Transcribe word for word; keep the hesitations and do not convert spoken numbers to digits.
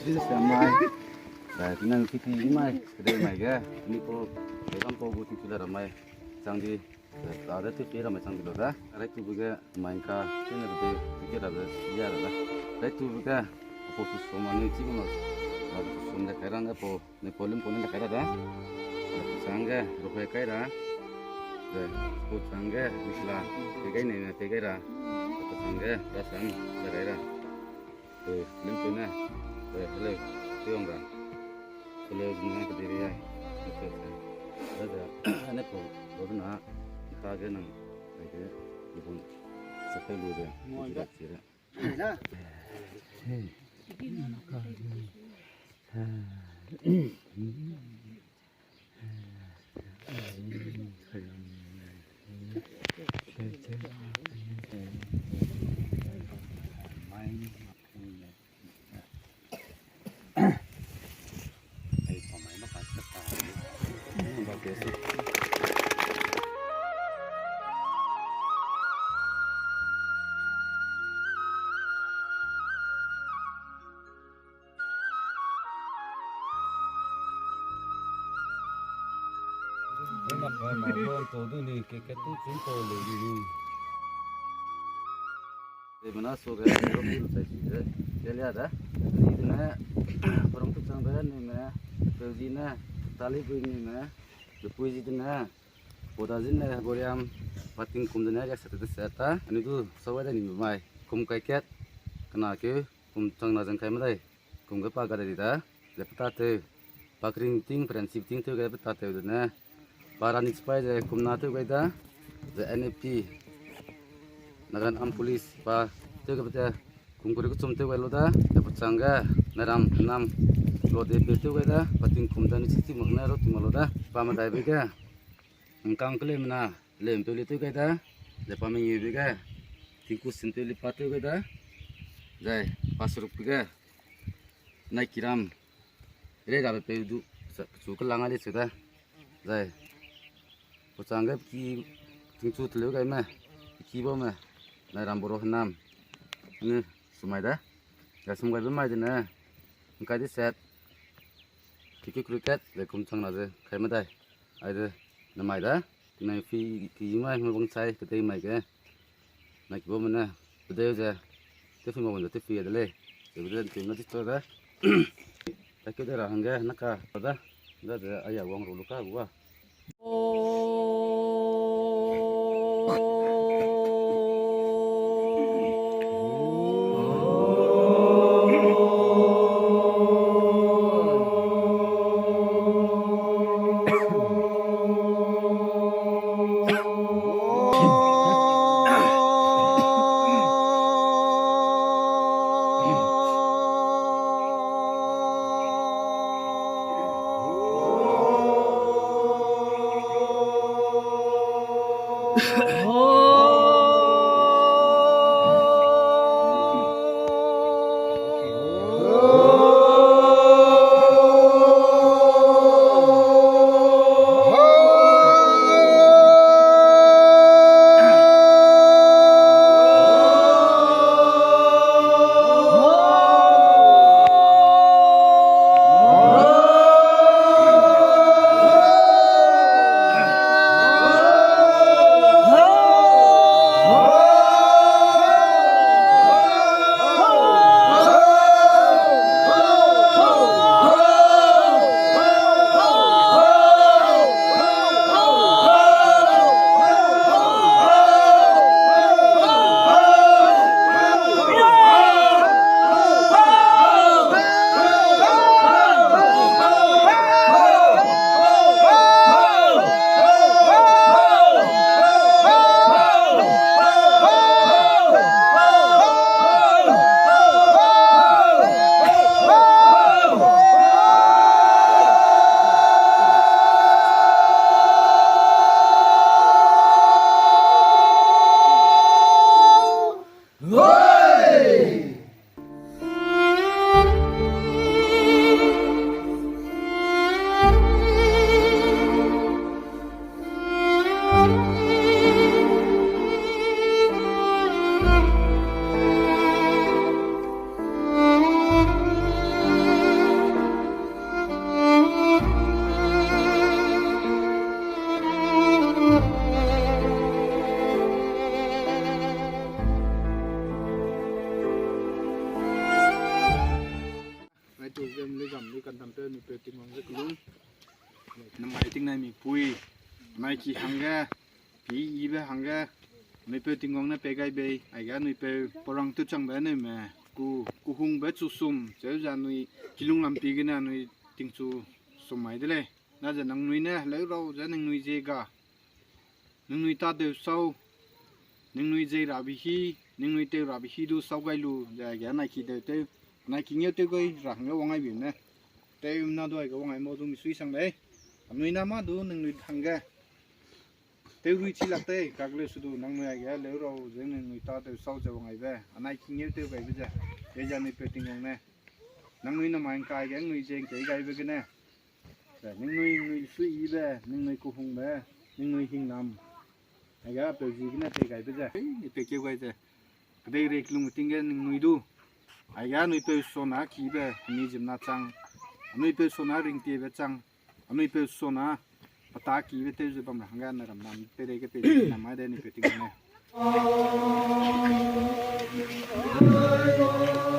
Sisa mai. Ba, tinang fiti mai, kedei mai ge, ni ko, kedam ko gu ti chula ramai. Chang di, eh, ta de tu pe ramai chang di lo da. Rai tu ge, mai ka, sina de, ke da de, ya da. Rai tu ge, apo su so ma ni chi mo. Apo su so de kai rang apo. Ni po lim po ni kai ra da. Chang ge, ro kai kai ra. De, po chang ge, misla, pe kai ne, pe kai ra. Po chang ge, rasam, pe kai ra. Pe lim pe ne, pe hello, pe yong ra. Hello, ni na ke de ya. Ni pe sa. Da da, ne po, ro na, ka ge nang, ai ge, ni bon, sa pe lu de, ni da chi ra. Ena ka ma ron to du ni ke ke tu chun to le ni. Te mena so ge ro pi sai si de. Ke lia da. Ni ne, parang tu chang de ni ne. Pe zi ne. Tali bui ni ne. De pui zi de ne. Poda zi ne. Goriam. Pating kum de ne. Ria sa de sa ta. Ani du sa wa de ni mai. Kum kai kat. Kena ke. Kum chang na zang kai ma dai. Kum ge pa ga de di da, ze peta tew, pa kering ting, friendship ting tew ge peta tew de ne, pa rani chipai ze kum na tew gai da, ze N F P, Nagaland Armed Police pa tew ge pete, kum kuri kechum tew gai lo da, ze pechang ge, naram, nam, lo de pe tew gai da, pa ting kum da ni chi ti mak ne ro ti mak lo da, pa medai be ge, ngkang kele mena, lem peu le tew gai da, ze pa mengeu be ge, tingku sin peu le pa tew gai da, zai, pa seruk be ge, nai kiram, rei rabe peu du, sa, pechu kelang a le cheu da. Zai, pechang ge peki, tingchu teleu gai me, peki bau me, nai ram boro henam. Ni, sumai da. Zai sum gai be mai de ne. Ngkai de set. Kiki cricket, zai kum chang na ze, kai me dai. Ai de, na mai da. Tinai fi, ki mai, me bang chai, kedei mai ge. Na ki bau me ne, pedeu ze, te fi ma wang ze te fi de lei. Ze bede te na ti to da. Ta ke de ra hangge, na ka, da. Da ze, aya wang ro lu ka, wa. Tewgem le gam le kantampe nuipeu Tingwang ze kelum. Namai tingnai mipui, anai ki hangge, pi yibe hangge, nuipeu Tingwang ne pei gai bei, aige nuipeu porang tewchangbe neume, ku, kuhungbe chu sum, cheu ze anui kilung lampi gene anui tingchu sum mai de lei. Na ze nangnui ne heleu rau ze ningnui ziega, ningnui tâ deu sau, ningnui zei rabe hi, ningnui tew rabe hi du sau gai lu ze aige anai ki deu tew, anai ki ngeu tew gai ra hangge wang ai bi ne. Tewmena du aige wang ai mau du misui sang lei. Anui na mâ du ningnui hangge tew rui chi lak tei, kakleu su du nangnui aige heleu rau ze ningnui tâ deu sau ze wang aibe, anai ki ngeu tew gaibe ze, ze ze nuipeu Tingwang ne. Nangnui namai ngkai ge ningnui ze ngkei gaibe gene. Ze ningnui, ningnui suiyibe, ningnui kuhungbe, ningnui hingnam. Aige apeu ziegene tei gaibe ze, ei, pe keu gai ze. Kedeirei kelung ting ge ningnui du. Aige anuipeu sona kibe, mi zimna chang. Anuipeu sona ringtiebe chang. Anuipeu sona peta kibe tew ze bam ra hangge na ram nam peireige pei nam mai de nuipeu Tingwang ne.